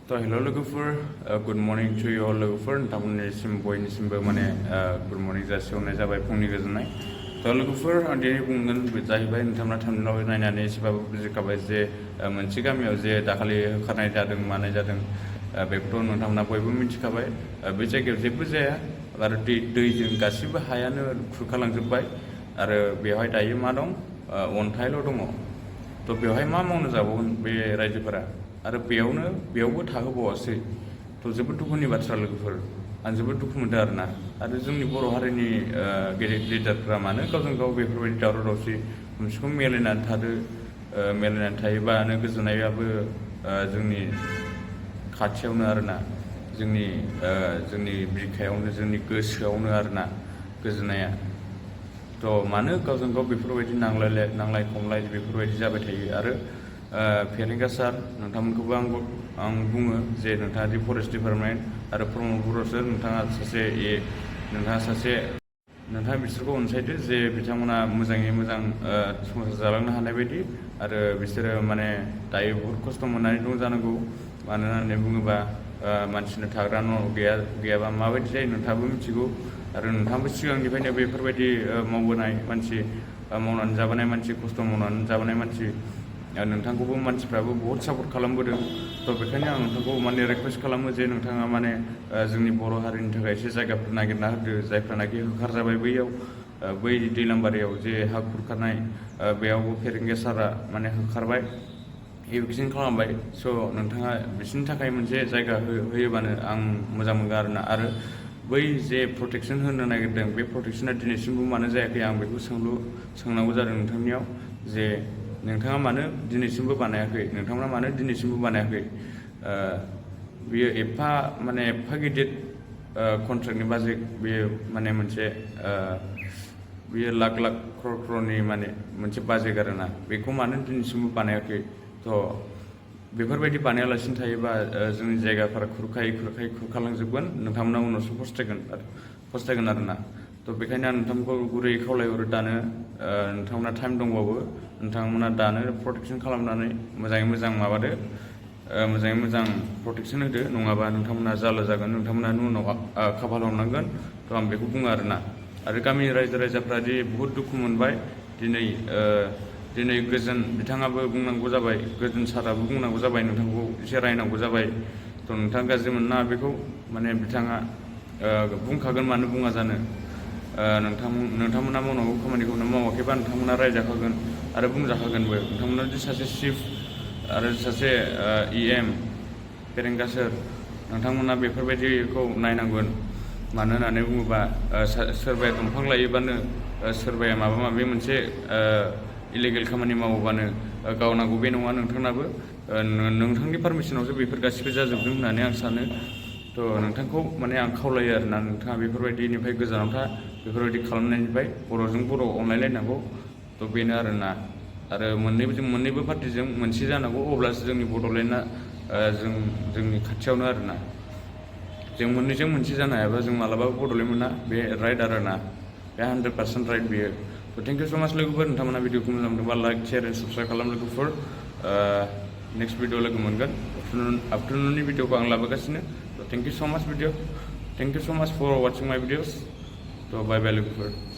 तो हेलो लोगोफोर good morning to you all लोगोफोर नोंथांमोननिसिम बयनिसिमबो माने गुड मर्निं जासिहरनाय जाबाय फुंनि गोजोननाय तो लोगोफोर आं दिनै बुंगोन जाहैबाय नोंथांमोना थांनायाव नायनानै एसेबाबो बुजिखाबाय जे मोनसे गामियाव जे दाखालि होखारनाय जादों मानाय जादों बेखौथ' नोंथांमोना बयबो मिथिखाबाय बे जायगायाव जेबो जाया आरो दैजों गासिबो हायानो खुरखालांजोबबाय आरो बेवहाय दायो मा दं अन्थाइल' दङ तो बेवहाय मा मावनो जाबावगोन बे रायजोफोरा आरो बेयावबो थाहोबावासै तो जोबोद दुखुनि बाथ्रा लोगोफोर आं जोबोद दुखु मोनदों आरोना आरो जोंनि बर' हारिनि गेदेर लिडारफ्रा मानो गावजों गाव बेफोरबायदि दावराव दावसि मोनसेखौ मिलायनानै थायोबानो गोजोननायाबो जोंनि खाथियावनो आरोना जोंनि बिखायावनो जोंनि गोसोआवनो आरोना गोजोननाया तो मानो गावजों गाव बेफोरबायदि नांलाय खमलाय बेफोरबायदि जाबाय थायो आरो फेरेंगा सार नोंथांमोनखौबो आं बुङो जे नोंथाङा दि फरेस्ट डिपार्टमेन्ट आरो प्रमद बर'सो नोंथाङा बिसोरखौ अनसायदो जे बिथांमोना मोजाङै मोजां संसार जालांनो हानाय बायदि आरो बिसोरो माने दायो बहुद खस्थ' मोननानै दं जानांगौ मानो होननानै बुङोबा मानसिनो थाग्रा न' गैयाबा माबायदि जायो नोंथाङाबो मिथिगौ आरो नोंथाङाबो सिगांनिफ्रायनो बेफोरबायदि मावबोनाय मानसि मावनानै जाबोनाय मानसि खस्थ' मावनानै जाबोनाय मानसि नोंथांखौबो मानसिफ्राबो बहुत सापर्ट खालामबोदों तो बेखायनो आं नोंथांखौ माने रिक्वेस्ट खालामो जे नोंथाङा माने जोंनि बर' हारिनि थाखाय एसे जायगाफोर नागिरना होदो जायफ्रानाखि होखारजाबाय बै दैलांबारियाव जे हा खुरखानाय बेयावबो फेरेंगा सारआ माने होखारबाय इभिक्सन खालामबाय स' नोंथाङा बिसोरनि थाखाय मोनसे जायगा होयोबानो आं मोजां मोनगोन आरोना आरो बै जे प्रटेक्सन होनो नागिरदों बे प्रटेक्सना दिनैसिमबो मानो जायाखै आं बेखौ सोंनांगौ जादों नोंथांनियाव जे नोंथाङा मानो दिनैसिमबो बानायाखै बियो एफा गिदिर कन्ट्रेक्टनि बाजेट बियो माने मोनसे बियो लाख क्र'रनि माने मोनसे बाजेट आरोना बेखौ मानो दिनैसिमबो बानायाखै तो बेफोरबायदि बानायालासिनो थायोबा जोंनि जायगाफोरा खुरखालांजोबगोन नोंथांमोना उनावसो फस्थायगोन आरोना तो बेखायनो आं नोंथांखौ गुरै खावलायहरो दानो नोंथांमोना टाइम दंबावो नोंथांमोना दानो प्रटेक्सन खालामनानै मोजाङै मोजां प्रटेक्सन होदो नङाबा नोंथांमोना जारला जागोन नोंथांमोनानो उनाव खाफाल हमनांगोन तो आं बेखौ बुङो आरोना आरो गामिनि रायजो राजाफ्रा दि बहुद दुखु मोनबाय दिनै गोजोन बिथाङाबो बुंनांगौ जाबाय गोजोन साराबो बुंनांगौ जाबाय नोंथांखौ एसे रायनांगौ जाबाय तो नोंथाङा गाज्रि मोननाङा बेखौ माने बिथाङा बुंखागोन मानो बुङा जानो नोंथांमोना मावनांगौ खामानिखौनो मावाखैबा नोंथांमोना रायजाखागोन आरो बुंजाखागोनबो नोंथांमोना जुदि सासे चिफ आरो सासे EM फेरेंगा सार नोंथांमोना बेफोरबायदिखौ नायनांगोन मानो होननानै बुङोबा सोरबाया दंफां लायोबानो सोरबाया माबा माबि मोनसे इलिगेल खामानि मावोबानो गावनांगौ बे नङा नोंथांनाबो नोंथांनि पारमिसनावसो बेफोर गासिबो जाजोबदों होननानै आं सानो तो नोंथांखौ माने आं खावलायो आरोना नोंथाङा बेफोरबायदिनिफ्राय गोजानाव था बेफोरबायदि खालामनायनिफ्राय बर'जों बर' अनलायलायनांगौ तो बेनो आरोना आरो मोननैबो पार्टिजों मोनसे जानांगौ अब्लासो जोंनि बड'लेण्डआ जोंनि खाथियावनो आरोना जों मोननैजों मोनसे जानो हायाबा जों मालाबाबो बड'लेण्ड मोना बे राइट आरोना बे 100% राइट बेयो तो थेंक इउ स' माच लोगोफोर नोंथांमोना भिडिअखौ मोजां मोनदोंबा लाइक शेयार एन्ड साबस्क्राइब खालाम लोगोफोर नेक्स्ट भिडिअ लोगो मोनगोन आफ्टारनुननि भिडिअखौ आं लाबोगासिनो तो थेंक इउ स' माच फर वाचिं माय भिडिअस तो बाय बाय लोगोफोर